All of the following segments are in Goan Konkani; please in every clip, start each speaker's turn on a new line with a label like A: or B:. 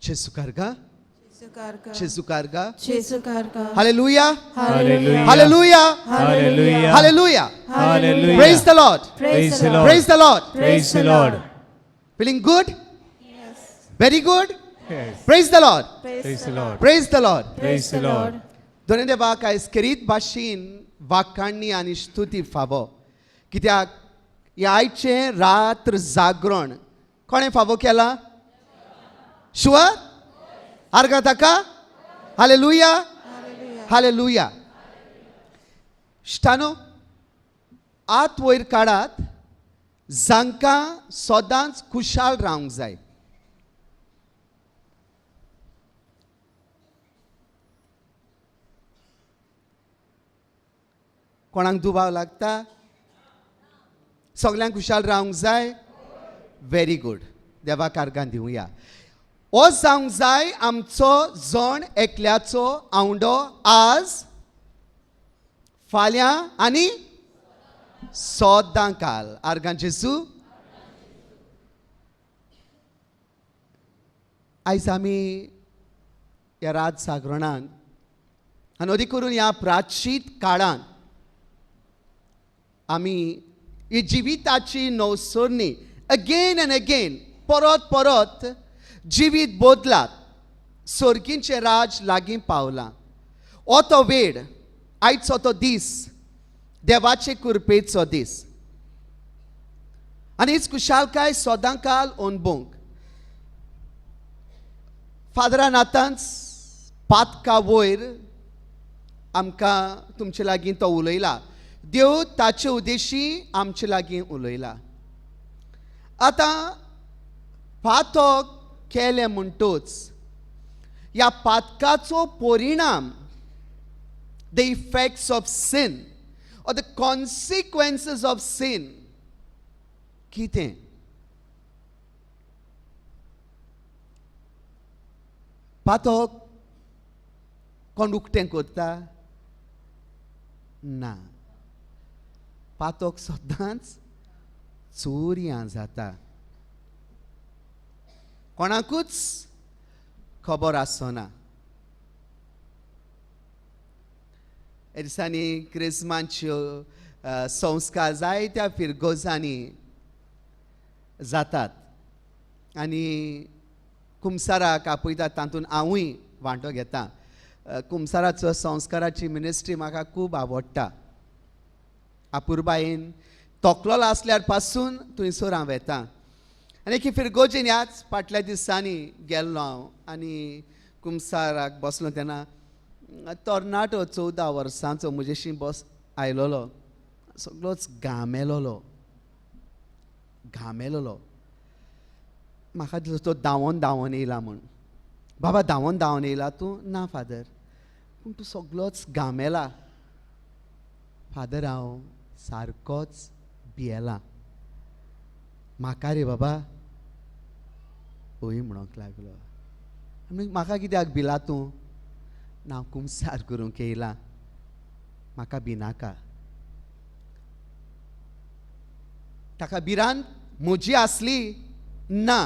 A: जेजू कारगा, जेजू कारगा,
B: जेजू कारगा.
A: Hallelujah,
C: hallelujah.
A: Hallelujah,
C: hallelujah.
A: Hallelujah.
C: Hallelujah.
A: Praise the Lord,
C: praise the Lord.
A: Praise the Lord.
C: Praise the Lord.
A: Feeling good? Very good.
C: Yes.
A: Praise the Lord,
C: praise the Lord.
A: Praise the Lord.
C: Praise the Lord.
A: दोनी देवाक आयज खेरीत भाशेन वाखाणणी आनी स्तुती फावो, कित्याक ह्या आयचें रात्र जागरण कोणें फावो केलां? शुअर? आर्गां ताका. Hallelujah, hallelujah. इश्टानो, आत वयर काडात जांकां सदांच खुशाल रावंक जाय. कोणाक दुबाव लागता? सगल्यांक खुशाल रावंक जाय? Very good. देवाक आर्गां दिवया. हो जावंक जाय आमचो जण एकल्याचो आवंडो, आज, फाल्यां आनी सदां काल. आर्गां जेजू. आयज आमी ह्या रात जागरणान आनी अदीक करून ह्या प्राचीत काळान आमी ही जिविताची नवसरणी अगेन एंड अगेन, परत परत जिवीत बदलात. सर्गींचें राज लागीं पावलां. हो तो वेळ, आयचो तो दीस, देवाचे कृपेचो दीस. आनी हीच खुशालकाय सदां काल अणभवंक फादरान आतांच पातका वयर आमकां तुमचे लागीं तो उलयला. देव ताचे उद्देशी आमचे लागीं उलयला. आतां पातक केलें म्हणटूच ह्या पातकाचो परिणाम, the effects of sin or the consequences of sin कितें? पातक कोण उक्तें करता? ना. पातक सदांच चोरयां जाता, कोणाकूच खबर आसना. हे दिसांनी क्रिस्मांच्यो संस्कार जायत्या फिरगोजांनी जातात आनी कुमसाराक आपयतात, तातूंत हांवूय वांटो घेता. कुमसाराचो संस्काराची मिनिस्ट्री म्हाका खूब आवडटा. अपुरबायेन तोकलोलो आसल्यार पासून थंयसर हांव वेता. आनी एके फिरगोजेन ह्याच फाटल्या दिसांनी गेल्लो हांव आनी कुमसाराक बसलो तेन्ना तरणाटो 14 वर्सांचो म्हजेशी बस आयलोलो, सगळोच घामेलोलो, घामेलोलो. म्हाका दिसता तो धांवोन धांवोन येयला म्हूण. बाबा धांवोन धांवोन येयला तूं? ना फादर, पूण तूं सगळोच घामेला. फादर हांव सारकोच भियेला. म्हाका रे बाबा हय म्हणूंक लागलो. आनी म्हाका कित्याक भिला तूं? ना, हांव कुमसार करूंक येयला, म्हाका भिनाका. ताका भिरांत म्हजी आसली ना,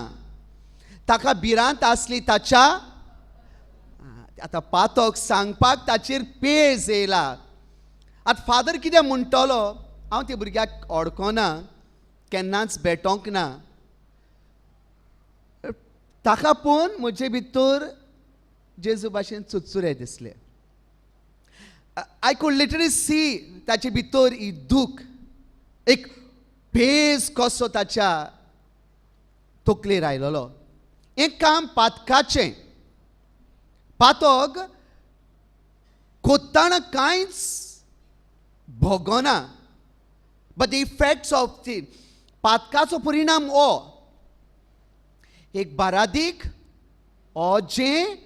A: ताका भिरांत आसली ताच्या. आतां पातक सांगपाक ताचेर पेज येयला. आतां फादर कितें म्हणटलो? हांव त्या भुरग्याक ओडकोना, केन्नाच भेटोंक ना. ताका पळोवन म्हजे भितर जेजू भाशेन चुरचुरे दिसले. I could literally सी ताचे भितर ही दूख, एक पेज कसो ताच्या तकलेर आयलोलो. हें काम पातकाचें. पातक कोत्ताना कांयच भोगना, but the effects of the पातकाचो परिणाम हो एक बारादीक ओजें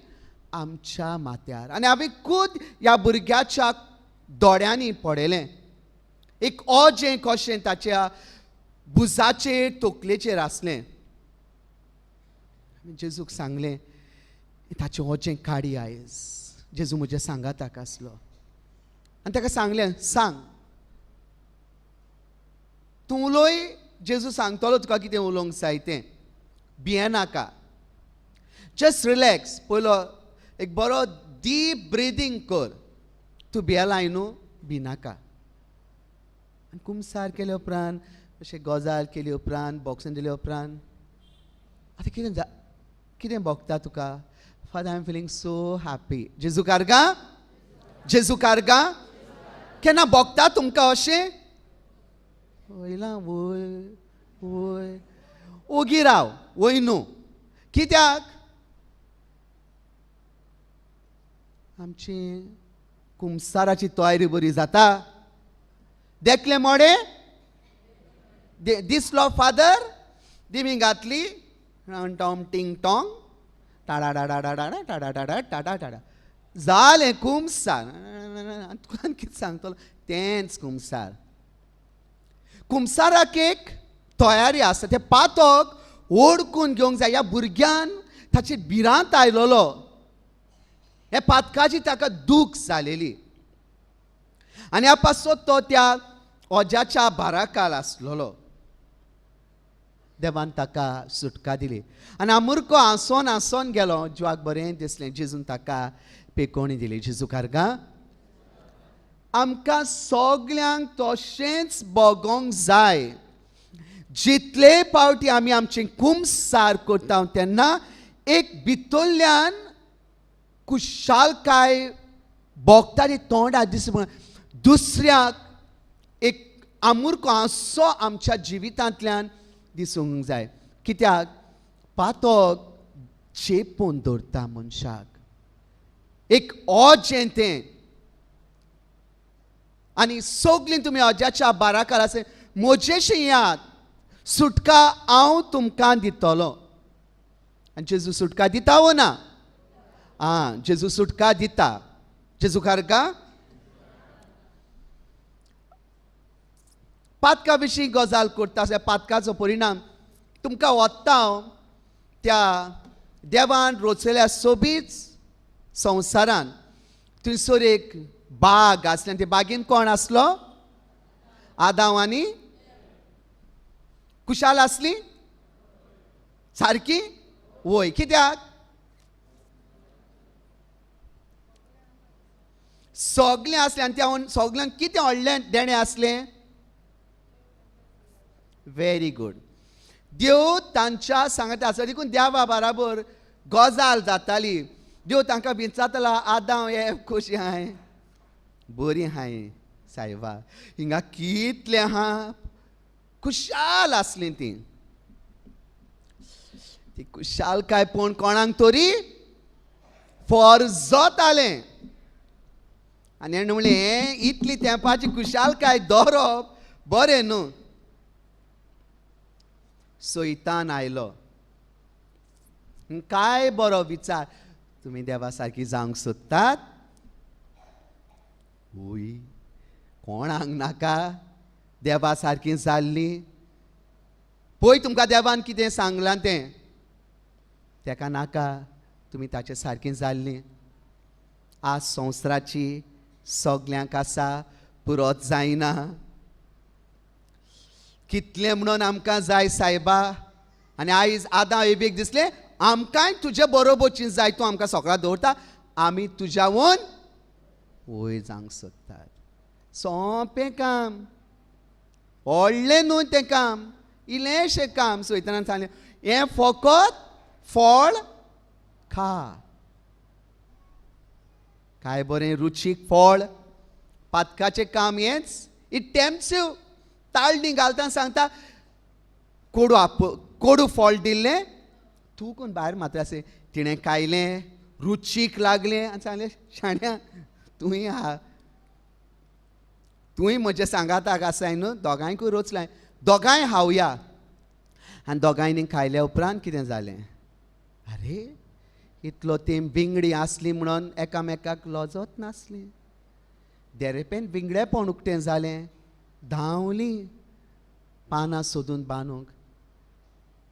A: आमच्या माथ्यार. आनी हांवें खूद ह्या भुरग्याच्या दोळ्यांनी पळयलें, एक ओजें कशें ताच्या भुजाचेर तकलेचेर आसलें. हांवें जेजूक सांगलें, ताचें ओजें काडी आयज. जेजू म्हज्या सांगाताक आसलो आनी ताका सांगलें, सांग तूं उलय, जेजू सांगतलो तुका कितें उलोवंक जाय तें, भियेनाका. Just relax. पयलो एक बरो डीप ब्रिदींग कर. तूं भियेलाय न्हू, भिनाका. आनी कुमसार केले उपरांत, अशें गजाल केली उपरांत, बॉक्सान दिले उपरांत आतां कितें जा कितें भोगता तुका? Father, I am feeling so happy. जेजू कारगा, जेजू कारगा, केन्ना भोगता तुमकां अशें? वयला वय वय ओगी राव, वय न्हू. कित्याक? आमची कुमसाराची तयारी बरी जाता. देखलें मोडें दिसलो फादर, दिमी घातली, टॉम टिंग टोंग टाडा डाडा डाडा टाडा टाडा टाडा टाडा, जालें कुमसार. तुका कितें सांगतलो, तेंच कुमसार. कुमसाराक एक तयारी आसता, तें पातक ओडकून घेवंक जाय. ह्या भुरग्यान ताचेर भिरांत आयलोलो, ह्या पातकाची ताका दूख जालेली आनी ह्या पासत तो त्या ओज्याच्या बाराकाल आसलेलो. देवान ताका सुटका दिली आनी आमुरको हांसोन हांसोन गेलो. जिवाक बरें दिसलें. जेजून ताका पेकोवणी दिली. जेजू कारगा, आमकां सगल्यांक तशेंच भोगोंक जाय. जितले पावटी आमी आमचें कुमसार करता तेन्ना एक भितरल्यान खुशालकाय भोगता ती तोंडा दीस. दुसऱ्याक एक आमुरको हांसो आमच्या जिवितांतल्यान दिसूंक जाय. कित्याक? पातक चेपून दवरता मनशाक, एक ओजें तें. आनी सगलीं तुमी अज्याच्या बाराकार आसा, म्हजेशी याद, सुटका हांव तुमकां दितलो. आनी जेजू सुटका दिता वो ना? आं, जेजू सुटका दिता. जेजू खारका पातका विशीं गजाल करता आसल्यार पातकाचो परिणाम तुमकां वता हांव त्या देवान रोचलेल्या सोबीत संवसारान. थंयसर एक बाग आसली आनी ते बागेन कोण आसलो? आदांव आनी खुशाल आसली सारकी? वय. कित्याक? सगळें आसलें आनी त्या सगल्यांक कितें व्हडलें देणें आसलें? Very good. देव तांच्या सांगाता आसा देखून देवा बराबर गजाल जाताली. देव तांकां विचारतालो, आदांव हे कशी हाय, बरी हाय सायबा, हिंगा कितलें आहा. खुशाल आसलीं तीं. ती खुशालकाय पळोवन कोणाक तरी फॉरजतालें आनी हेणें म्हणलें, इतली तेंपाची खुशालकाय दवरप बरें न्हू. सैतान आयलो, काय बरो विचार, तुमी देवा सारकी जावंक सोदतात? वय, कोणाक नाका देवा सारकी जाल्ली? पळय तुमकां देवान कितें सांगलां तें, तेका नाका तुमी ताचे सारकी जाल्लीं. आज संवसाराची सगल्यांक आसा, पुरोत जायना. कितलें म्हणून आमकां जाय सायबा. आनी आयज आदां एबीक दिसलें आमकांय तुजे बरोबरची जाय, तूं आमकां सगळ्यां दवरता, आमी तुज्यावन वयर जावंक सोदतात. सोंपें काम, व्हडलें न्हू तें काम, इल्लेंशें काम. सैतानान सांगलें, हें फकत फळ खा. काय बरें रुचीक फळ. पातकाचें काम हेंच. It टेम्प्ट्स you. ताळणी घालता सांगता, कोडू कोडू फळ दिल्लें, तूं कोण भायर मात्र आसे. तिणें खायलें, रुचीक लागलें आनी सांगलें, शाण्या तूंय आहा, तूंय म्हज्या सांगाताक आसाय न्हू, दोगांयकूय रोचलाय, दोगांय हावया. आनी दोगांयनी खायल्या उपरांत कितें जालें? अरे इतलो तेंप बिंगडी आसली म्हणून एकामेकाक लजत नासली. देरेपेन बिंगडेपण उक्तें जालें, धांवली पानां सोदून बांदूंक.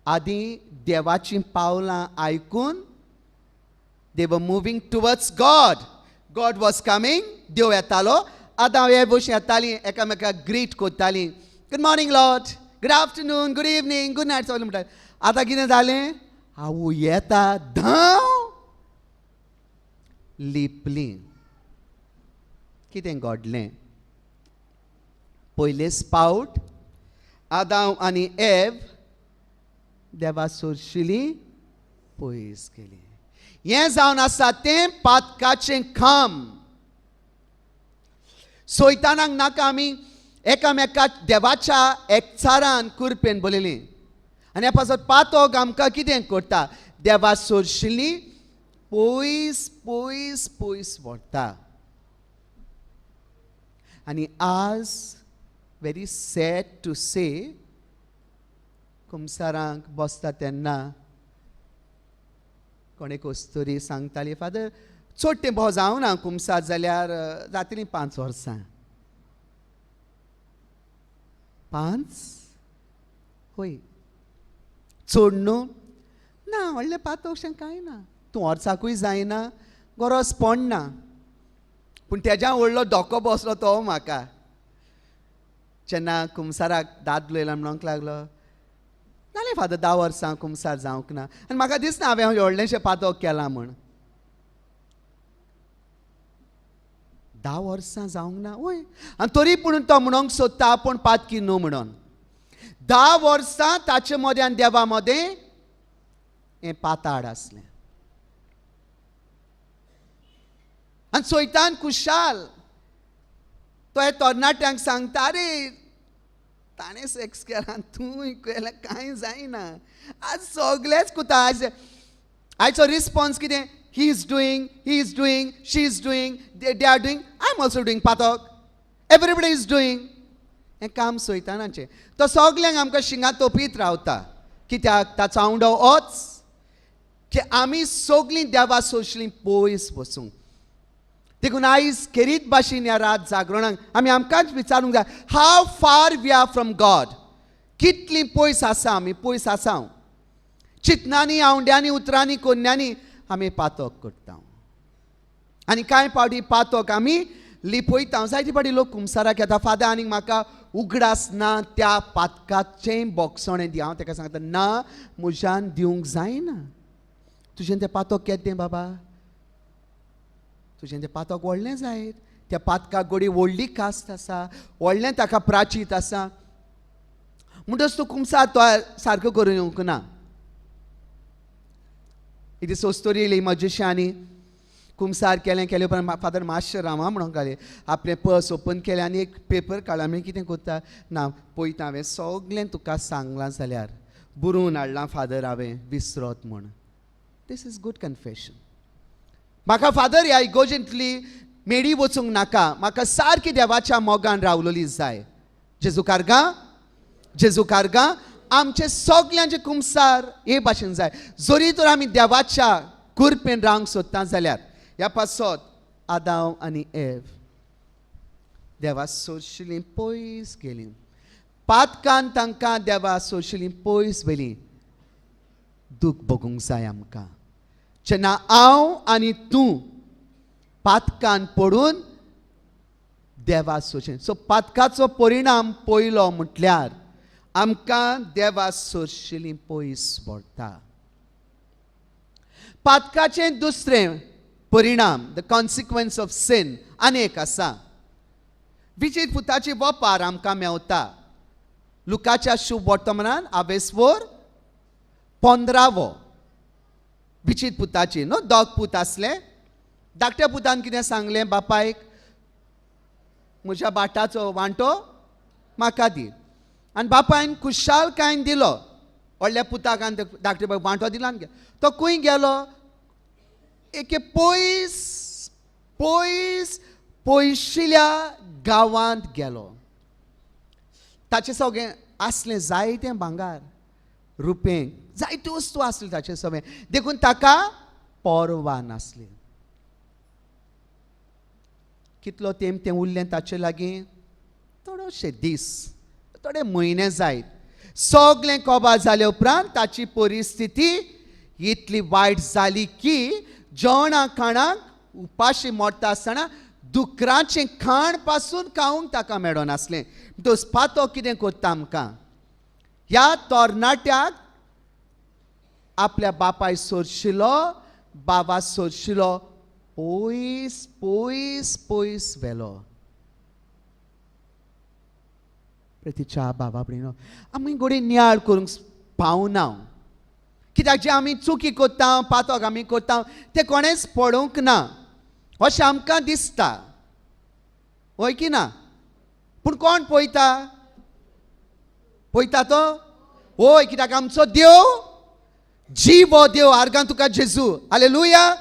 A: आदीं देवाचीं पावलां आयकून they were moving towards God. God was coming. देव येतालो, आदां हे भशेन येतालीं, एकामेकाक ग्रीट करतालीं, good morning Lord, good afternoon, good evening, good night, सगळें म्हणटालीं. आतां कितें जालें? आवू येता धांव लिपली. कितें घडलें? पयलेच पावट आदांव आनी एव देवा सोरशिली पयस गेली. हें जावन आसा तें पातकाचें काम. सोयतानाक नाका आमी एकामेका देवाच्या एकचारान कुरपेन बरयली. आनी ह्या पासत पातोक आमकां कितें करता? देवा सोरशिली पयस पयस पयस व्हरता. आनी आज व्हेरी सॅड टू से कुमसारांक बसता तेन्ना कोण एक अस्तुरी सांगताली, फादर चड तेंप जावना कुमसार जाल्यार जातलीं 5 वर्सां. 5 हय चड न्हू ना, व्हडलें पातोशें कांय ना, तूं वर्साकूय जायना, गरज पडना. पूण तेज्या व्हडलो धोको बसलो तो म्हाका. जेन्ना कुमसाराक दादलो येयला म्हणूंक लागलो, जालें फादर 10 वर्सां कुमसार जावंक ना आनी म्हाका दिसना हांवें व्हडलेंशें पातोक केलां म्हूण. 10 वर्सां जावंक ना वय, आनी तरी पूण तो म्हणूंक सोदता आपूण पातकी न्हू म्हणून. 10 वर्सां ताचे मदें आनी देवा मदें हें पाताड आसलें. आनी सोयतान खुशाल तो हे तरणाट्यांक सांगता, अरे ताणें सेक्स केला तूं केलें कांय जायना, आज सगळेच कुता. आयज आयचो रिस्पोन्स कितें? He is doing, he is doing, she is doing, they are doing, I am also doing पातक, एवरीबडी is doing. हें काम सोयतानाचें. तो सगल्यांक आमकां शिंगा तोपीत रावता. कित्याक? ताचो आवंडो होच की आमी सगळीं देवा सोंसलीं पयस बसूंक. देखून आयज खेरीत भाशेन ह्या रात जागरणाक आमी आमकांच विचारूंक जाय, how far we are from God. कितली पयस आसा आमी, पयस आसा. हांव चिंतनांनी, आवंड्यांनी, उतरांनी, कोन्यांनी आमी पातक करता. आनी कांय फावटी पातक आमी लिपयता. जायते फावटी लोक कुमसाराक येता, फादर आनीक म्हाका उगडास ना त्या पातकाचें बोगसणें दी. हांव ताका सांगता, ना म्हज्यान दिवंक जायना. तुजें तें पातक केदें बाबा? तुजें तें पातक व्हडलें जायत, त्या पातकाक गोडी व्हडली कास्त आसा, व्हडलें ताका प्राचीत आसा, म्हणटच तूं कुमसार तो सारको करून येवंक ना. एक दीस अस्तोरी येयली म्हजे आनी कुमसार केलें, केलें उपरांत फादर मातशें रामा म्हणूंक लागलें. आपलें पर्स ओपन केलें आनी एक पेपर काडला. आमी कितें करता ना पळयता, हांवें सगळें तुका सांगलां जाल्यार बरोवन हाडलां फादर हांवें विसरत म्हूण. This is good confession. म्हाका फादर ह्या इगोजेंतली मेडी वचूंक नाका, म्हाका सारकी देवाच्या मोगान रावलोली जाय. जेजू कारगां, जेजू कारगां, आमचे सगल्यांचे कुमसार हे भाशेन जाय. जरी तर आमी देवाच्या कुरपेन रावंक सोदता जाल्यार ह्या पासत आदांव आनी एव देवा सोंशिल्लीं पयस गेलीं. पातकान तांकां देवा सोंशिल्लीं पयस व्हेलीं. दूख भोगूंक जाय आमकां जेन्ना हांव आनी तूं पातकान पडून देवा सोंशें. सो पातकाचो परिणाम पयलो म्हटल्यार आमकां देवा सोंशिल्लीं पयस व्हरता. पातकाचें दुसरें परिणाम, the consequence of sin, आनी एक आसा. विचीत पुताची वपार आमकां मेवता. लुकाच्या शुभ वर्तमानान आवेसवोर 15वो विचीत पुताची न्हू, दोग पूत आसले. धाकट्या पुतान कितें सांगलें बापायक, म्हज्या बाटाचो वांटो म्हाका दी. आनी बापायन खुशालकायेन दिलो. व्हडल्या पुताक आनी धाकट्या बापायक वांटो दिलो आनी तो खंय गेलो? एके पयस पयस पयशिल्या गांवांत गेलो. ताचें सगळें आसलें जायतें भांगर, रुपें, जायत्यो वस्तू आसल्यो ताचें सगळें, देखून ताका पर्वा नासली. कितलो तेंप तें उरलें ताचे लागीं? थोडेशे दीस, थोडे म्हयने जायत. सगळें कबार जाले उपरांत ताची परिस्थिती इतली वायट जाली की जेवणा खाणाक उपाशी मरता आसतना दुकराचें खाण पासून खावंक ताका मेळनासलें. दोस पातो कितें करता आमकां? ह्या तरणाट्याक आपल्या बापाय सोरशिलो, बाबा सोरशिलो, पयस पयस पयस व्हेलो. तिच्या बाबा भयणो आमी घोडये नियाळ करूंक पावना, कित्याक जे आमी चुकी करता, पातक आमी करता तें कोणेंच पळोवंक ना अशें आमकां दिसता, हय की ना? पूण कोण पळयता? पळयता तो? हय, कित्याक आमचो देव जिवो देव. आर्गां तुका जेजू. Hallelujah,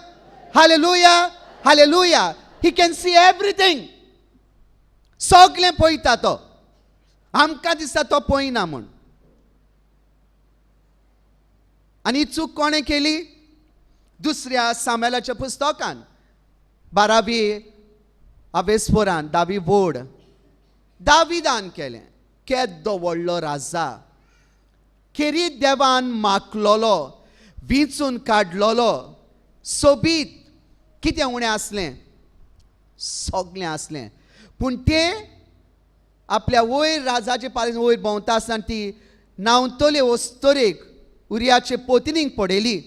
A: hallelujah, hallelujah. He can see everything. सगळें पळयता तो. आमकां दिसता तो पळयना म्हूण. आनी चूक कोणें केली? दुसऱ्या सामेलाच्या पुस्तकान 12वी आवेस्पोरान 10वी वोड दाविदान केलें. केदो व्हडलो राजा, खेरीत देवान माकलोलो, विंचून काडलोलो, सोबीत, कितें उणें आसलें? सगळें आसलें. पूण तें आपल्या वयर राजाचे पालेन वयर भोंवता आसतना ती न्हांवतले वस्तोरेक उरियाचे पोतिनीक पडयली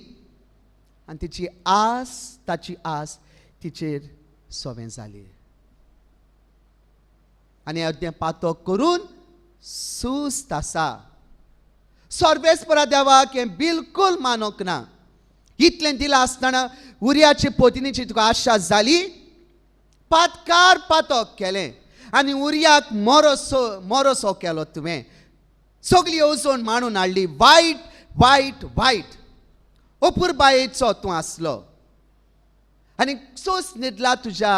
A: आनी तिची आस, ताची आस तिचेर सोवें जाली आनी तें पातक करून सुस्त आसा. सर्वेस्परा देवाक हें बिलकूल मानूंक ना. इतलें दिलां आसतना उरियाचे पोतिनीची तुका आशा जाली, पातकार पातक केलें आनी उरियाक मरोसो केलो तुवें. सगली येवजण मांडून हाडली, वायट वायट वायट अपुरबायेचो तूं आसलो आनी सोस न्हिदला तुज्या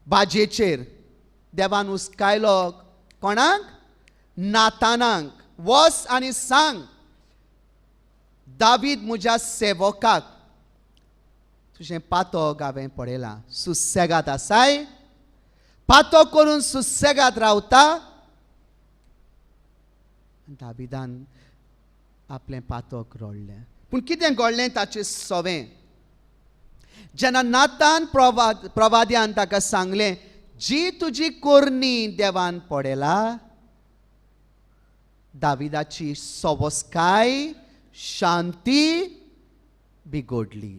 A: बाजेचेर. देवान हुस्कायलो कोणाक? नातानाक. वस आनी सांग दावीद म्हज्या सेवकाक तुजें पातक हांवें पळयलां. सुसेगाद आसाय, पातक करून सुसेगाद रावता. दाविदान आपलें पातक रडलें. पूण कितें घडलें ताचें सवें? जेन्ना नातान प्रवाद्यान ताका सांगलें, जी तुजी कोरणी देवान पळयला, दाविदाची सवस्काय शांती बिगडली.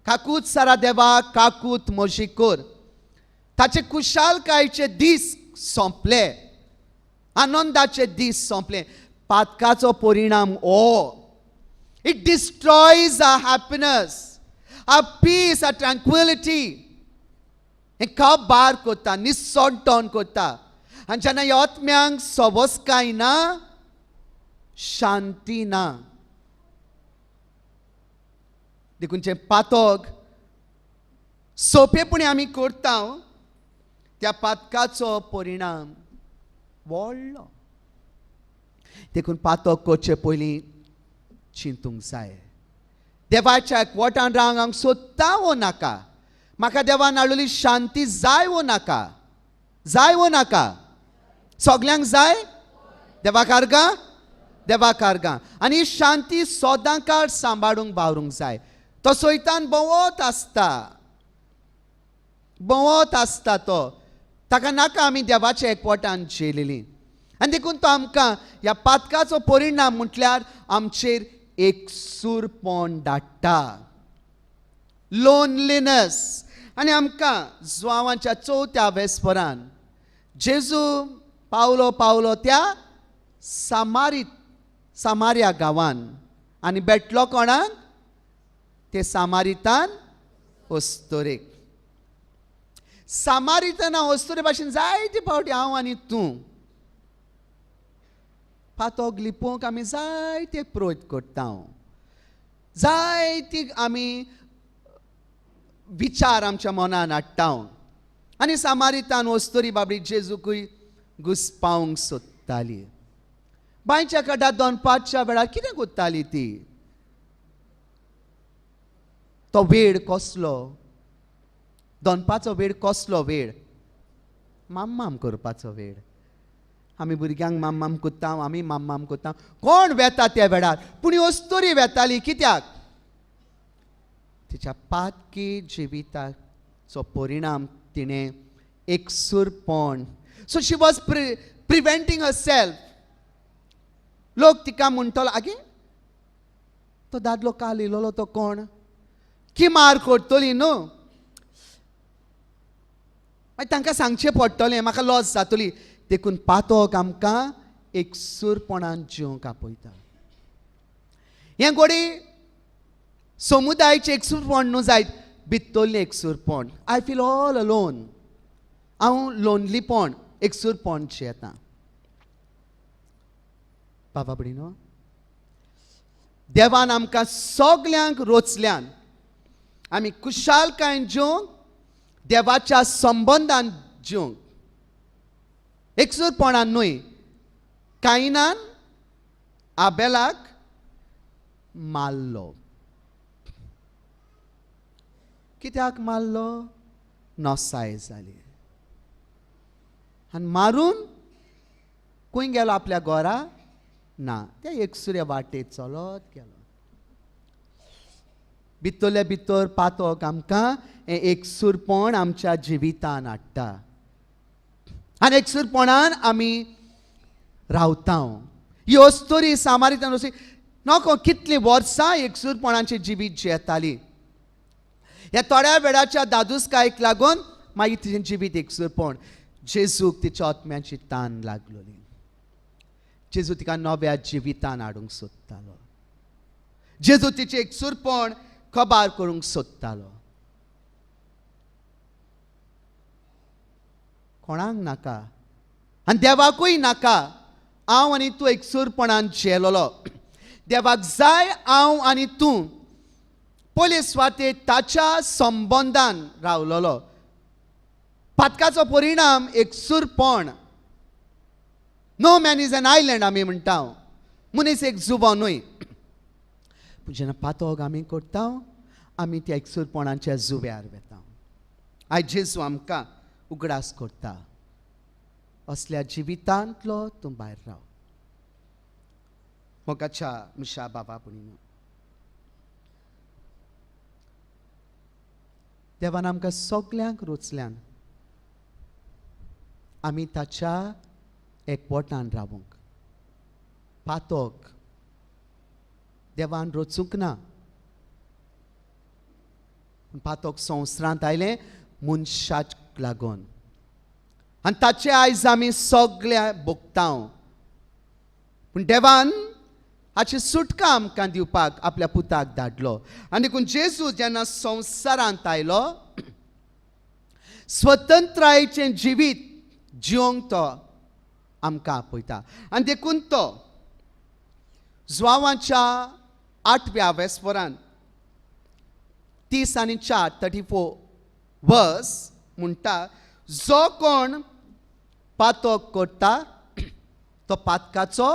A: काकूत सारा देवा, काकूत म्हजी कर. ताचे कुशालकायचे दीस सोंपले, आनंदाचे दीस सोंपले. पातकाचो परिणाम ओ, it destroys our happiness, our peace, our tranquility. हें काबार करता, निसोडटण करता. आनी जेन्ना ह्या आत्म्यांक सवस्काय ना, शांती ना, देखून जें पातक सोंपेपणी आमी करता त्या पातकाचो परिणाम व्हडलो. देखून पातक करचे पयलीं चिंतूंक जाय. देवाच्या एकवटान रावंक हांव सोदता वो नाका, म्हाका देवान हाडलेली शांती जाय वो नाका, जाय वो नाका? सगल्यांक जाय? देवाक आर्गां, देवाक आर्गां. आनी ही शांती सदां काळ सांबाळूंक बावरूंक जाय. तो सैतान भोंवत आसता, भोंवत आसता तो. ताका नाका आमी देवाच्या एकवटान झेलेली. आनी देखून तो आमकां ह्या पातकाचो परिणाम म्हटल्यार आमचेर एकसूरपण धाडटा, लोनलीनस. आनी आमकां जुवांवाच्या 4थ्या वेस्परान जेजू पावलो पावलो त्या सामारिया गांवान आनी भेटलो कोणाक? ते सामारितान अस्तोरेक. सामारिताना अस्तोरे भाशेन जायते फावटी हांव आनी तूं पातक लिपोवंक आमी जायते प्रयत्न करता, जायती आमी विचार आमच्या मनान हाडटा. आनी सामारितान अस्तोरी बाबडी जेजूकूय घुसपावंक सोदताली. बांयच्या कडार दनपारच्या वेळार कितें करताली ती? तो वेळ कसलो? दनपारचो वेळ कसलो वेळ? माम्माम करपाचो वेळ. आमी भुरग्यांक माम्माम करता, आमी माम्माम करता. कोण वेता त्या वेळार? पूण ही अस्तोरी वेताली. कित्याक? तिच्या पातकी जिविताचो परिणाम तिणें एकसूरपण. So she was preventing herself. लोक तिका म्हणटलो, आगे तो दादलो काल इलोलो तो कोण, किमार करतली न्हू. मागीर तांकां सांगचें पडटलें, म्हाका लॉस जातली. देखून पातोक आमकां एकसूरपणान जिवंक आपयता. हें घोडी समुदायाचें एकसूरपण न्हू जायत, भितरलें एकसूरपण. I feel all alone, हांव लोनलीपण, एकसूरपण येता. बाबा भयणीनो, देवान आमकां सगल्यांक रोचल्यान आमी खुशालकायेन जिवंक, देवाच्या संबंदान जिवंक, एकसूरपणान न्हय. कायनान आबेलाक मारलो. कित्याक मारलो? नोसाय जाली. आनी मारून खंय गेलो? आपल्या घरा ना, त्या एकसुऱ्या वाटेर चलत गेलो. भितरल्या भितर पातोक आमकां हें एकसूरपण आमच्या जिवितान हाडटा आनी एकसूरपणान आमी रावता. ही अस्तोरी सामारितान अशी नको कितलीं वर्सां एकसूरपणाचें जिवीत जियेताली. ह्या थोड्या वेळाच्या दादूसकायक लागून मागीर तिचें जिवीत एकसूरपण. जेजूक तिच्या आत्म्याची तान लागलोली. जेजू तिका नव्या जिवितान हाडूंक सोदतालो. जेजू तिचें एकसूरपण कबार करूंक सोदतालो. कोणाक नाका आनी देवाकूय नाका हांव आनी तूं एकसूरपणान जियेलोलो. देवाक जाय हांव आनी तूं पयले सुवातेर ताच्या संबंदान रावलोलो. पातकाचो परिणाम एकसूरपण. No man is an island आमी म्हणटा. मनीस एक जुबो न्हय. पूण जेन्ना पातोग आमी करता, आमी त्या एकसूरपणाच्या जुव्यार वेता. आयज जेजू आमकां उगडास करता, असल्या जिवितांतलो तूं भायर राव. मोगाच्या मिशा बाबा पुणीनो, देवान आमकां सगल्यांक रोचल्यान आमी ताच्या एकवटान रावूंक. पातोक देवान रोचूंक ना, पूण पातोक संवसारांत आयलें मनशाक लागून आनी ताचे आयज आमी सगळे भोगता. पूण देवान हाची सुटका आमकां दिवपाक आपल्या पुताक धाडलो. आनी देखून जेजू जेन्ना संवसारांत आयलो, स्वतंत्रायेचें जिवीत जिवंक तो आमकां आपयता. आनी देखून तो जुवांवाच्या 8व्या वेस्वरान 30 आणि 4, 34 वर्स म्हणटा, जो कोण पातक करता तो पातकाचो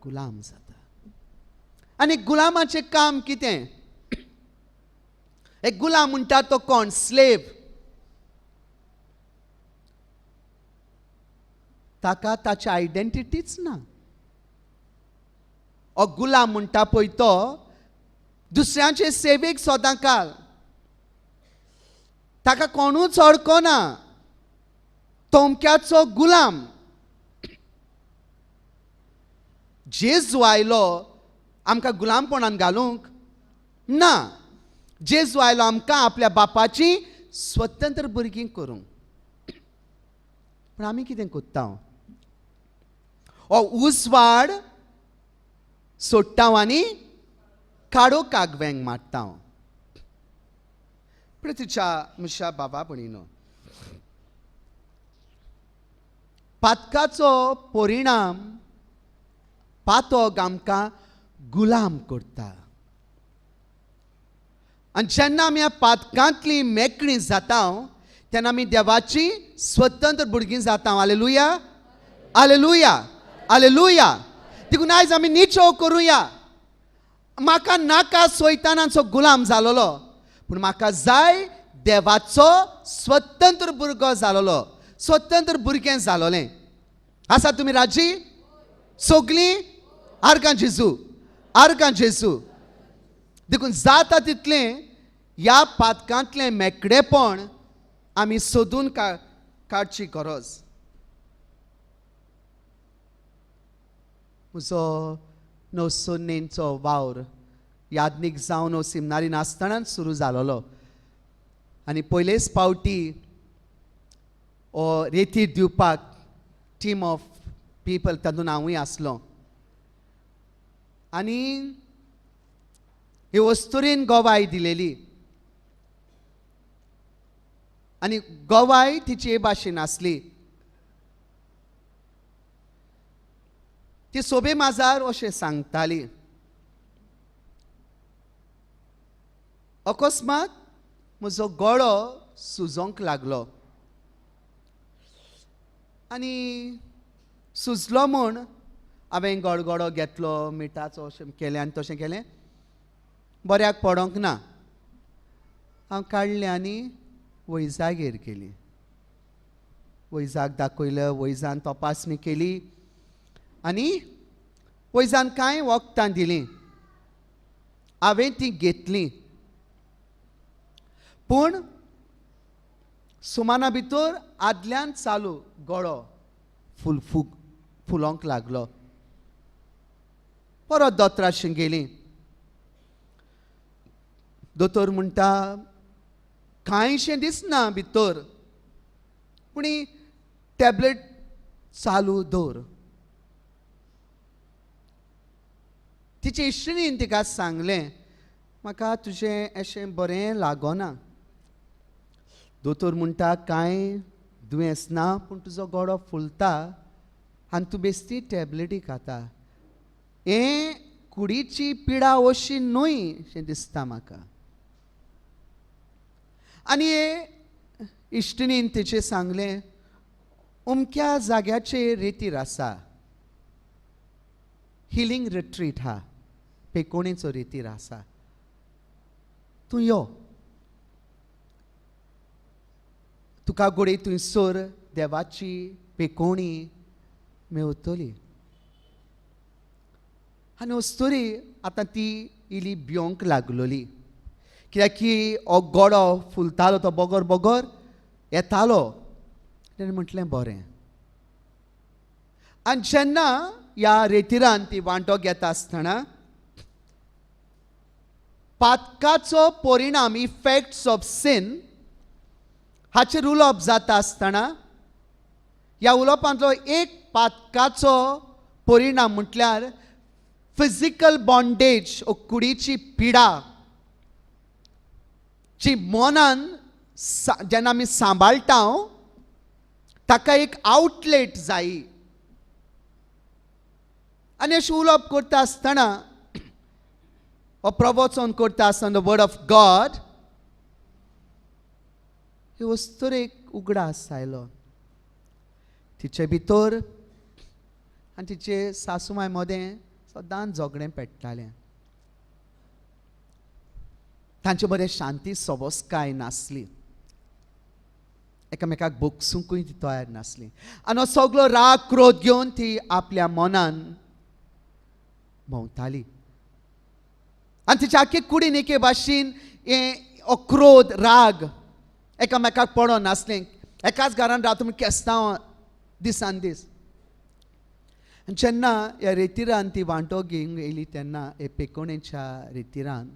A: गुलाम जाता. आनी गुलामाचें काम कितें? एक गुलाम म्हणटा तो कोण? स्लेव. ताका ताची आयडेंटिटीच ना. ओ गुलाम म्हणटा पळय तो दुसऱ्यांचे सेवेक सदां काल, ताका कोणूच अडकना, तोमक्याचो गुलाम. जेजू आयलो आमकां गुलामपणान घालूंक ना. जेजू आयलो आमकां आपल्या बापाची स्वतंत्र भुरगीं करूंक. पूण आमी कितें करता? ओ उजवाड सोडटा आनी काळोखाक वेंग मारता. प्रितीच्या मुशा बाबा भयणीनो, पातकाचो परिणाम पातक आमकां गुलाम करता. आनी जेन्ना आमी ह्या पातकांतली मेकळी जाता तेन्ना आमी देवाची स्वतंत्र भुरगीं जाता. Hallelujah, hallelujah, hallelujah. देखून आयज आमी निचो करुया. म्हाका नाका सोयतानाचो गुलाम जालोलो, पूण म्हाका जाय देवाचो स्वतंत्र भुरगो जालोलो, स्वतंत्र भुरगें जालोलें. आसा तुमी राजी? सगळीं आर्गां जेजू, आर्गां जेजू. देखून जाता तितलें ह्या पातकांतलें मेकळेपण आमी सोदून काडची गरज. म्हजो नवसोन्नेचो वावर यादनीक जावन सिमनारीन आसतनाच सुरू जालोलो आनी पयलेच पावटी हो रेतीर दिवपाक टीम ऑफ पीपल तातूंत हांवूय आसलो आनी हे वस्तुरीन गवाय दिलेली आनी गवाय तिची हे भाशेन आसली. ती सोबे माजार अशें सांगताली, अकस्मात म्हजो गळो सुजोंक लागलो आनी सुजलो म्हूण हांवें गडगडो घेतलो, मिठाचो अशें केलें आनी तशें केलें, बऱ्याक पडोंक ना. हांव काडलें आनी वैजागेर गेली. वैजाक दाखयलें, वैजान तपासणी केली आनी वैजान कांय वखदां दिलीं. हांवें तीं घेतलीं, पूण सुमाना भितर आदल्यान चालू गळो फुलफूक फुलोंक लागलो. परत दोतोराशी गेली. दोतोर म्हणटा कांयशें दिसना भितर, पूण टॅबलेट चालू दवर. तिचे इश्टिणीन तिका सांगलें, म्हाका तुजें अशें बरें लागना. दोतोर म्हणटा कांय दुयेंस ना, पूण तुजो गळो फुलता आनी तूं बेश्टी टॅबलेटी खाता. हें कुडीची पिडा अशी न्हय अशें दिसता म्हाका. आनी हे इश्टिणीन तिचें सांगलें, अमक्या जाग्याचेर रेतीर आसा, हिलींग रिट्रीट हा, पेकोणेचो रेतीर आसा, तूं यो, तुका घडये थंयसर देवाची पेकोणी मेवतली. आनी अस्तुरी आतां ती इली भियोंक लागलोली, कित्याक की हो गळो फुलतालो तो बगर बगर येतालो. तेणें म्हटलें बरें. आनी जेन्ना ह्या रेतिरान ती वांटो घेता आसतना पातकाचो परिणाम, इफेक्ट्स ऑफ सिन हाचेर उलोवप जाता आसतना ह्या उलोवपांतलो एक पातकाचो परिणाम म्हटल्यार फिजिकल बॉन्डेज, कुडीची पिडा जी मनान जेन्ना आमी सांबाळटा ताका एक आउटलेट जाय. आनी अशें उलोवप करता आसतना हो प्रवचन करता आसतना the word of God, हे वस्तुरेक उगडास आयलो. तिचे भितर आनी तिचे सासूमाय मदें सदांच झगडें पेट्टालें. तांचे बरें शांती सोबसकाय नासली, एकामेकाक बोगसुंकूय ती तयार नासली. आनी हो सगलो राग क्रोध घेवन ती आपल्या मनान भोंवताली आनी तिच्या आख्खे कुडीन एके भाशेन हें हो क्रोध राग एकामेकाक पडोन नासलें. एकाच घरान रावता म्हण केस्तांव दिसान दीस. आनी जेन्ना ह्या रेतिरान ती वांटो घेवंक येयली तेन्ना हे पेकोणेच्या रेतिरान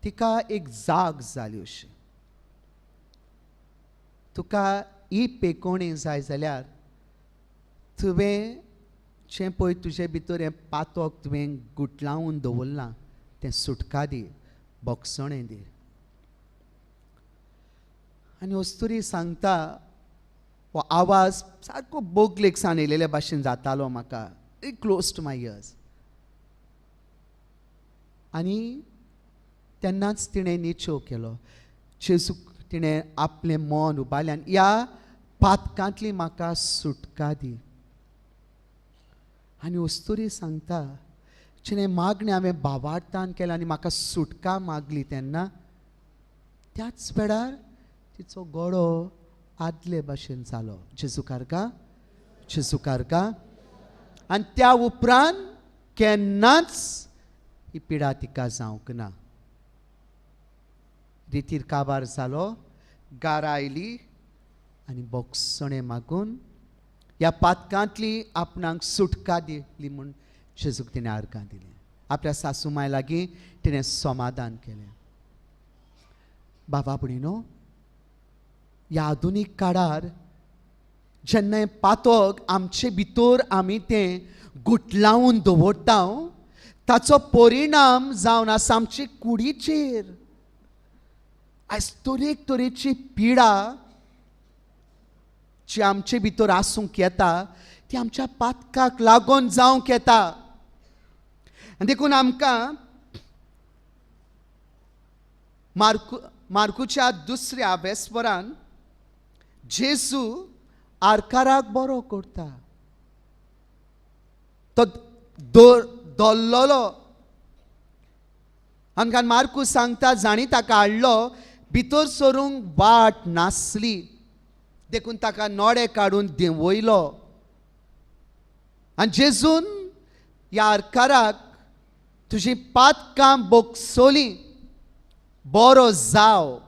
A: तिका एक जाग जाली अशी, तुका ही पेकोणी जाय जाल्यार तुवें जें पळय तुजे भितर हें पातक तुवें गुटलावन दवरलां तें सुटका दी, बोगसणें दी. आनी अस्तुरी सांगता, हो आवाज सारको बोगलेक सान येयलेल्या भाशेन जातालो म्हाका, क्लोज टू my years. आनी तेन्नाच तिणें निश्चय केलो, जेजूक तिणें आपलें मन उबारलें आनी ह्या पातकांतली म्हाका सुटका दी. आनी अस्तुरी सांगता, जिणें मागणें हांवें भावार्थान केलें आनी म्हाका सुटका मागली तेन्ना त्याच वेळार तिचो गळो आदले भाशेन जालो. जेजूकारका, जेजूकारका. आनी त्या उपरांत केन्नाच ही पिडा तिका जावंक ना. रितीर काबार जालो, गारा आयली आनी बोगसणें मागून ह्या पातकांतली आपणाक सुटका दिली म्हूण जेजूक तिणें आर्गां दिली. आपल्या सासू माय लागीं तिणें समाधान केलें. बाबा भयणीनो, ह्या आधुनीक काळार जेन्ना पातक आमचे भितर आमी तें गुटलावन दवरता ताचो परिणाम जावन आसा आमचे कुडीचेर. आयज तरेक तरेची पिडा जी आमचे भितर आसूंक येता ती आमच्या पातकाक लागून जावंक येता. आनी देखून आमकां मार्कुच्या दुसऱ्या वेस्परान जेजू आरकाराक बरो करता. तो दोल्लोलो आमकां मार्कू सांगता जाणी ताका हाडलो भितर सरूंक वाट नासली देखून ताका नोडे काडून देंवयलो. आनी जेजून ह्या आरकाराक तुजी पातकां बोगसोली, बरो जाव,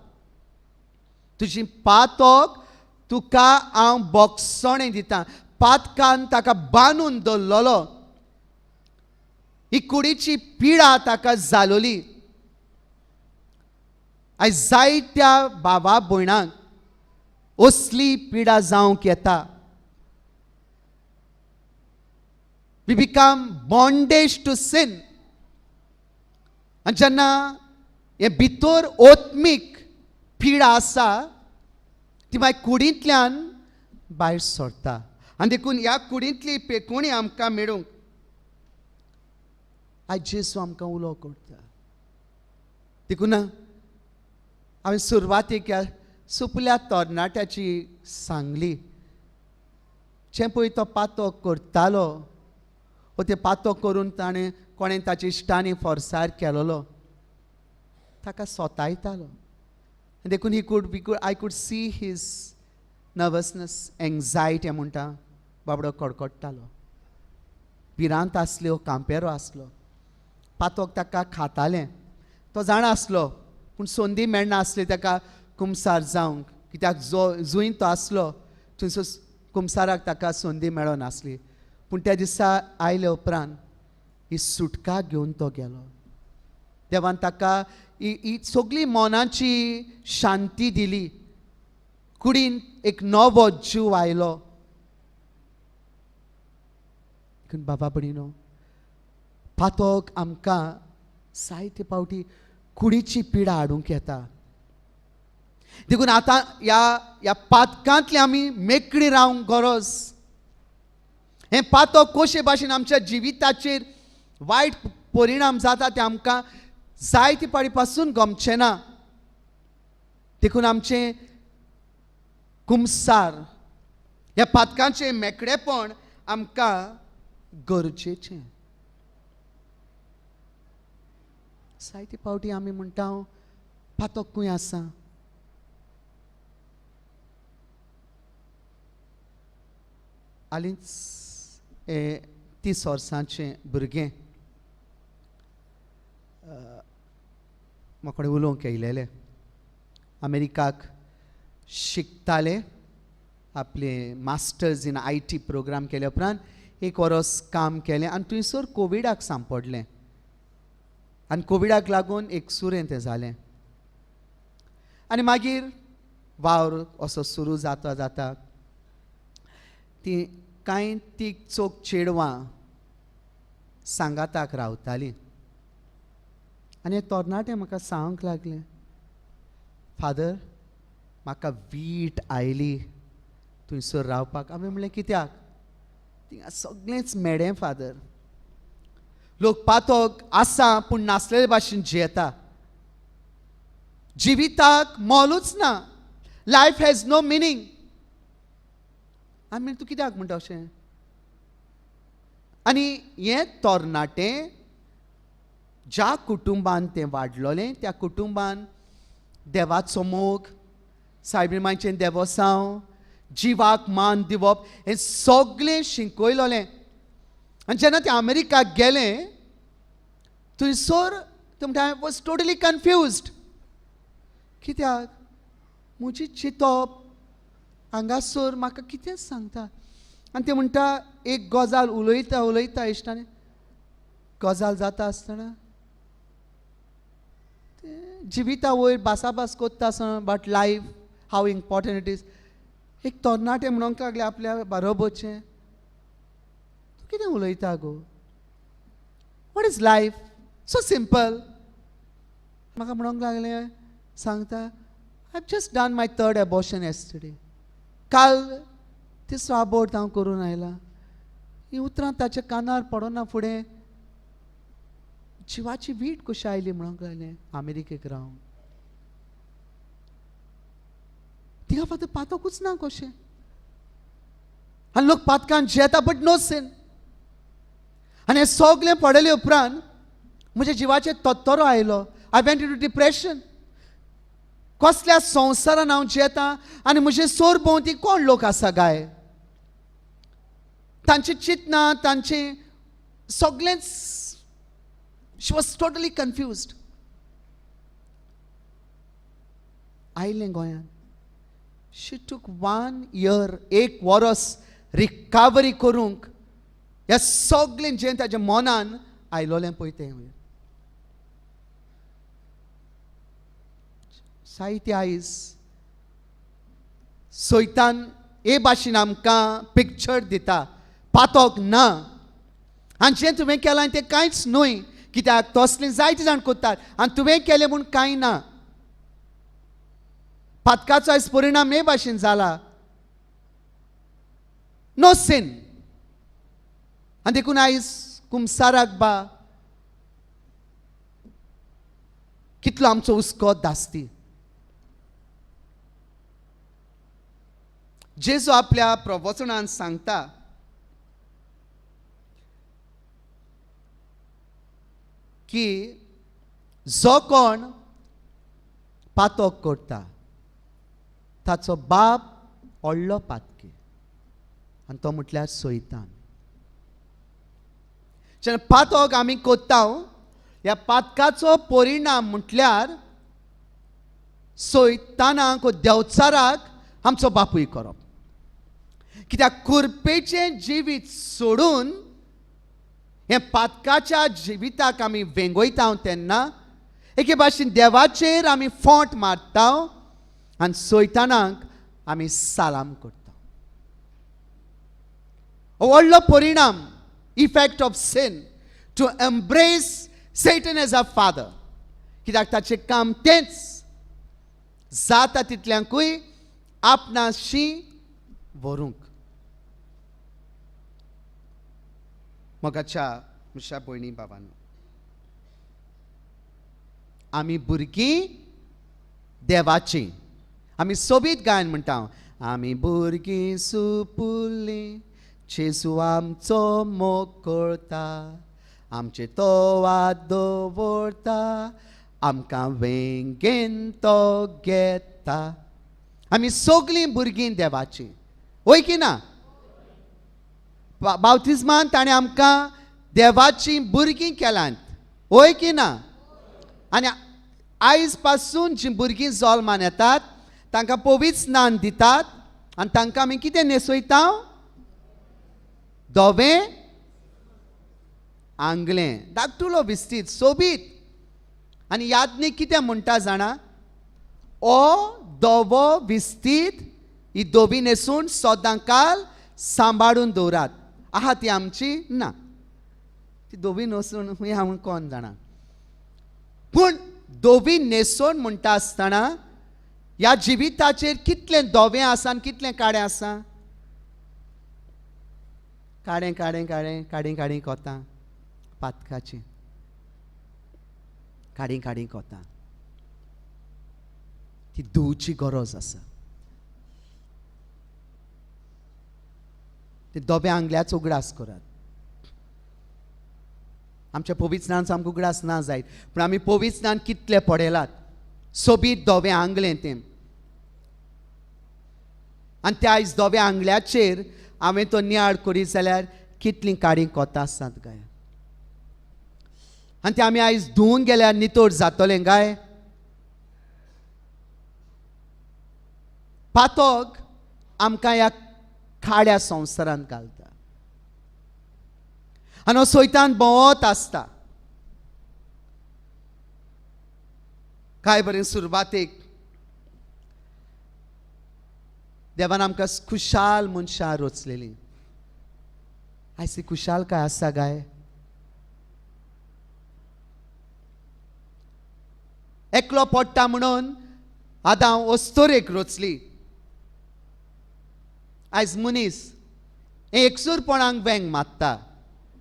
A: तुजी पातक तुका हांव बोगसणें दितां. पातकान ताका बांदून दवरलेलो, ही कुडीची पिडा ताका जालोली. आयज जायत्या भावा भयणांक असली पिडा जावंक येता. We become bondage to sin. आनी जेन्ना हे भितर आत्मीक पिडा आसा ती मागीर कुडींतल्यान भायर सरता. आनी देखून ह्या कुडींतली पेकोणी आमकां मेळूंक आयज जेजू आमकां उलो करता. देखून हांवें सुरवातेक ह्या सुपल्या तरणाट्याची सांगली, जें पळय तो पातो करतालो वो तें पातो करून ताणें कोणें ताच्या इश्टांनी फोर्सार केलोलो, ताका सोतायतालो. देखून he could we could I could see his nervousness, anxiety म्हणटा. बाबडो कडकडटालो, भिरांत आसल्यो, कांपेरो आसलो, पातोक ताका खातालें. तो जाणा आसलो पूण संदी मेळना आसली ताका कुमसार जावंक, कित्याक जो जंय तो आसलो थंयसर कुमसाराक ताका संदी मेळनासली. पूण त्या दिसा आयले उपरांत ही सुटका घेवन तो गेलो. देवान ताका ही सगळी मनाची शांती दिली, कुडीन एक नवो जीव आयलो. बाबा भयणीनो, पातक आमकां जायते फावटी कुडीची पिडा हाडूंक येता. देखून आतां ह्या ह्या पातकांतली आमी मेकळी रावंक गरज. हें पातक कशे भाशेन आमच्या जिविताचेर वायट परिणाम जाता तें आमकां जायते फावटी पासून गमचें ना. देखून आमचें कुमसार ह्या पातकांचें मेकळेपण आमकां गरजेचें. जायते फावटी आमी म्हणटा पातक खंय आसा, हालींच 30 वर्सांचें भुरगें म्हाका उलोवंक येयलेलें. अमेरिकाक शिकताले, आपले masters in IT programme केले उपरांत एक वरस काम केलें आनी थंयसर कोविडाक सांपडलें आनी कोविडाक लागून एक सुरें तें जालें. आनी मागीर वावर असो सुरू जाता जाता ती कांय ती चोग चेडवां सांगाताक रावतालीं. आनी तरणाटे म्हाका सांगूंक लागले, फादर म्हाका वीट आयली थंयसर रावपाक. हांवें म्हणलें कित्याक? थिंगा सगळेंच मेडें फादर, लोक पातक आसा पूण नासलेले भाशेन जियेता, जिविताक मोलूच ना, लायफ हॅज नो मिनींग. आमी तूं कित्याक म्हणटा अशें? आनी हें तरणाटें ज्या कुटुंबान तें वाडलोलें त्या कुटुंबान देवाचो मोग, सायबीमांचें देवोसांव, जिवाक मान दिवप हें सगळें शिकयलोलें. आनी जेन्ना तें अमेरिकाक गेलें थंयसर तें म्हणटा I was totally confused. कित्याक म्हजी चिंतप हांगासर म्हाका कितें सांगता. आनी ते म्हणटा एक गजाल उलयता उलयता इश्टांनी गजाल जाता आसतना जिविता वयर भासाभास कोत्ता आसतना but life how important it is. एक तरणाटे म्हणूंक लागले आपल्या बरोबरचें, तूं कितें उलयता गो, what is life so simple. म्हाका म्हणूंक लागलें, सांगता I have just done my third abortion yesterday, काल तिसरो आबोर्ट हांव करून आयलां. हीं उतरां ताच्या कानार पडना फुडें जिवाची वीट कशी आयली म्हणूंक लागलें अमेरिकेक रावन. तिका फक्त पातकूच ना कशें, आनी लोक पातकान जियेता बट नो सिन. आनी हें सगलें पडले उपरांत म्हज्या जिवाचेर तत्तरो आयलो. I went into depression. कसल्या संवसारान हांव जियेता आनी म्हजे सोर भोंवती कोण लोक आसा काय, तांची चिंतना तांचें सगळेंच. She was totally confused. आयलें गोंयांत. शी टूक 1 year, एक वरस रिकवरी करूंक ह्या सगळें जें ताच्या मनान आयलोलें पळय तें. साहित्य आयज सैतान हे भाशेन आमकां पिक्चर दिता, पातक ना आनी जें तुवें केलां तें कांयच न्हय, कित्याक तसलें जायते जाण करतात आनी तुवें केलें म्हूण कांय ना. पातकाचो आयज परिणाम हे भाशेन जाला, नो सिन. आनी देखून आयज कुमसाराक बा कितलो आमचो हुस्को दास्ती. जेजू आपल्या प्रवचनान सांगता की जो कोण पातक करता ताचो बाप व्हडलो पातकी आनी तो म्हटल्यार सैतान. जेन्ना पातक आमी करता ह्या पातकाचो परिणाम म्हटल्यार सैतानाक देवचाराक आमचो बापूय करप. कित्याक कुरपेचें जिवीत सोडून हें पातकाच्या जिविताक आमी वेंगयता तेन्ना एके भाशेन देवाचेर आमी फोंट मारता आनी सैतानाक आमी सालाम करता. व्हडलो परिणाम, effect of sin, to embrace Satan as a father. कित्याक ताचें काम तेंच जाता तितल्यांकूय आपणाशी व्हरूंक. मोगाच्या म्हज्या भयणी बाबांनो, आमी भुरगीं देवाचीं. आमी सोबीत गायन म्हणटा, आमी भुरगीं सुपुल्लीं, जेजू आमचो मोग करता, आमचे तो वाद दवरता, आमकां वेंगेन तो घेता. आमी सगळीं भुरगीं देवाचीं, वय की ना? बाप्तिज्मान ताणें आमकां देवाचीं भुरगीं केलांत, वय की ना? आनी आयज पासून जीं भुरगीं जल्मान येतात तांकां पवित्र स्नान दितात आनी तांकां आमी कितें न्हेसयता? धवें आंगलें, धाकटुलो विस्तीद सोबीत. आनी यादनीक कितें म्हणटा जाणा? ओ धवो विस्तीद ही धवी न्हेसून सदां काल सांबाळून दवरात. आहा ती आमची ना, ती धवी न्हेसून खंय हांव कोण जाणा, पूण धवी न्हेसून म्हणटा आसतना ह्या जिविताचेर कितलें धवें आसा आनी कितलें काळें आसा? काळें काळें काळें काळीं काळीं कोतां पातकाचीं, काळीं काळीं कोतां. ती धुवची गरज आसा. ते धव्या आंगल्याचो उगडास करात. आमच्या पवित्र स्नानाचो आमकां उगडास ना जायत, पूण आमी पवित्र स्नान कितले पडयलात, सोबीत धवें आंगलें तें. आनी त्या आयज धव्या आंगल्याचेर हांवें तो नियाळ करीत जाल्यार कितलीं काळीं कोतां आसात काय? आनी ते आमी आयज धुवून गेल्यार नितळ जातलें काय? पातक आमकां ह्या काळ्या संवसारांत घालता आनी हो सैतान भोंवत आसता. काय बरें सुरवातेक देवान आमकां खुशाल मनशां रचलेलीं. आयज ती खुशालकाय आसा काय? एकलो पडटा म्हणून आदां अस्तोरेक रचली. आयज मनीस हें एकसूरपणाक वेंग मारता,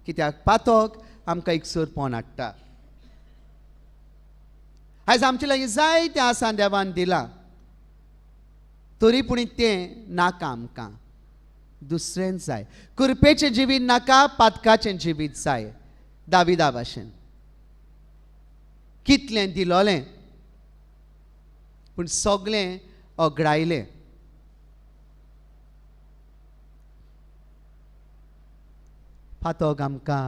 A: कित्याक पातक आमकां एकसूरपण हाडटा. आयज आमचे लागीं जायतें आसा देवान दिलां, तरी पूण तें नाका आमकां, दुसरेंच जाय. कुरपेचें जिवीत नाका, पातकाचें जिवीत जाय. दाविदा भाशेन कितलें दिलोलें पूण सगळें अगडायलें. पातक आमकां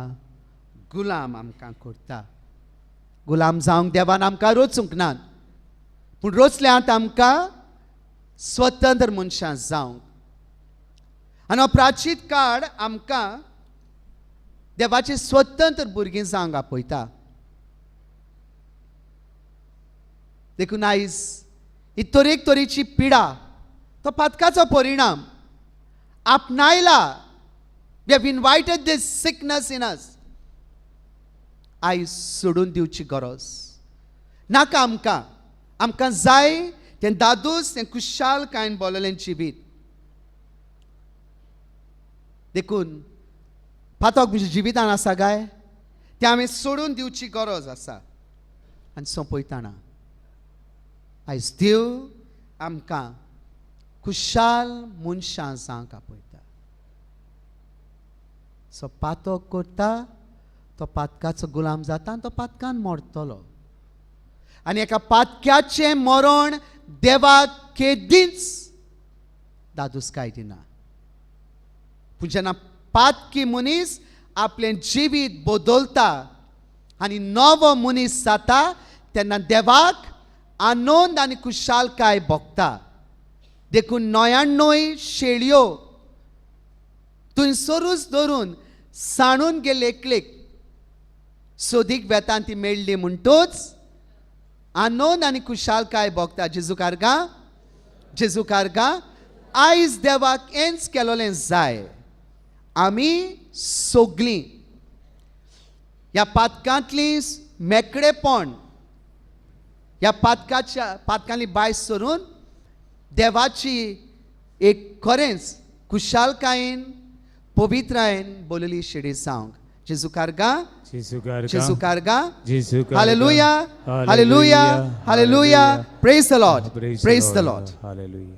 A: गुलाम आमकां करता. गुलाम जावंक देवान आमकां रचूंक ना, पूण रचल्यात आमकां स्वतंत्र मनशां जावंक. आनी हो प्राचीत काळ आमकां देवाचे स्वतंत्र भुरगीं जावंक आपयता. देखून आयज ही तरेक तरेची पिडा, तो पातकाचो परिणाम आपणायला. We have invited this sickness in us. आयज सोडून दिवची गरज नाका आमकां. आमकां जाय तें दादूस, तें खुशालकायेन बोललें जिवीत. देखून पातक म्हज्या जिवितान आसा काय तें आमी सोडून दिवची गरज आसा. आनी सोंपयतना आयज देव आमकां खुशाल मनशां जावंक आपयता. सो पातक करता तो पातकाचो गुलाम जाता आनी तो पातकान मरतलो. आनी एका पातक्याचें मरण देवाक केदींच दादूसकाय दिना. पूण जेन्ना पातकी मनीस आपलें जिवीत बदलता आनी नवो मनीस जाता तेन्ना देवाक आनंद आनी खुशालकाय भोगता. देखून 99 शेळयो थंयसरूच धरून सांडून गेले एकलेक सोदीक वेतान ती मेळ्ळी म्हणटूच आनंद आनी खुशालकाय भोगता. जेजू कारगा, जेजू कारगा. आयज देवाक हेंच केलोलें जाय. आमी सगळीं ह्या पातकांतली मेकळेपण, ह्या पातकाच्या पातकांतली बायस सोडून देवाची एक खरेंच खुशालकायेन पवित्रायेन बोलली शेडी जावंक. जेजू कारगा, जेजू कारगा. Hallelujah, hallelujah, hallelujah. Praise the Lord, praise the Lord.
C: Hallelujah.